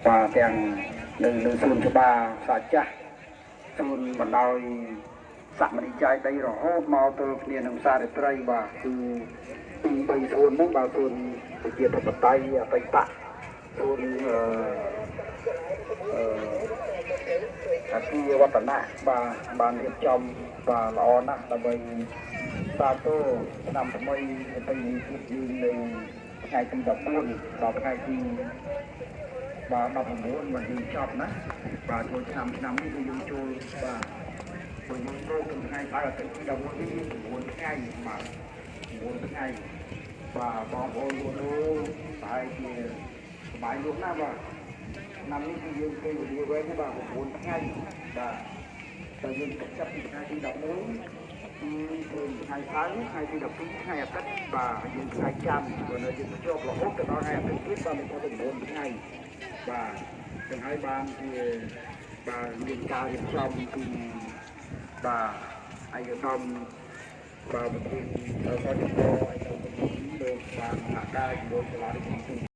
បាទទាំងនៅនៅសួនច្បារផ្សារចាស់សួនបណ្ដោយសមនីចាយដីរហូតមកទល់គ្នានឹងសារត្រីបាទគឺពី3សួនហ្នឹងបាទសួនប្រជាធិបតេយ្យអតីតសួនអឺអឺអាគារវឌ្ឍនៈបាទបានរៀបចំបាទល្អណាស់ដើម្បីសាទរឆ្នាំថ្មីប្រពៃណីជាតិយើងនៅថ្ងៃទី14ដល់ថ្ងៃទីបាទ19បាទយើងចប់ណាបាទចូលឆ្នាំឆ្នាំនេះគឺយើងចូលបាទបើយើងចូលទៅថ្ងៃសៅរ៍អាទិត្យទី11នេះមាន9ថ្ងៃបាទ9ថ្ងៃបាទបងប្អូនលោកនោះប្រហែលជាសប្បាយលោកណាស់បាទឆ្នាំនេះគឺយើងពេលវេលាវែងណាស់បាទ9ថ្ងៃបាទតែយើងគិតចាប់ពីថ្ងៃទី11គឺថ្ងៃសៅរ៍ថ្ងៃទី12ថ្ងៃអាទិត្យបាទយើងថ្ងៃច័ន្ទបើនៅយើងភ្ជាប់រហូតទៅដល់ថ្ងៃអាទិត្យទៀតបាទមាន9ថ្ងៃបាទចឹងហើយបានជាបាទមានការរៀបចំពីបាទឯកឧត្តមបាទប្រធានសជបឯកឧត្តមលោកបានសហការជាមួយសាលារាជធានី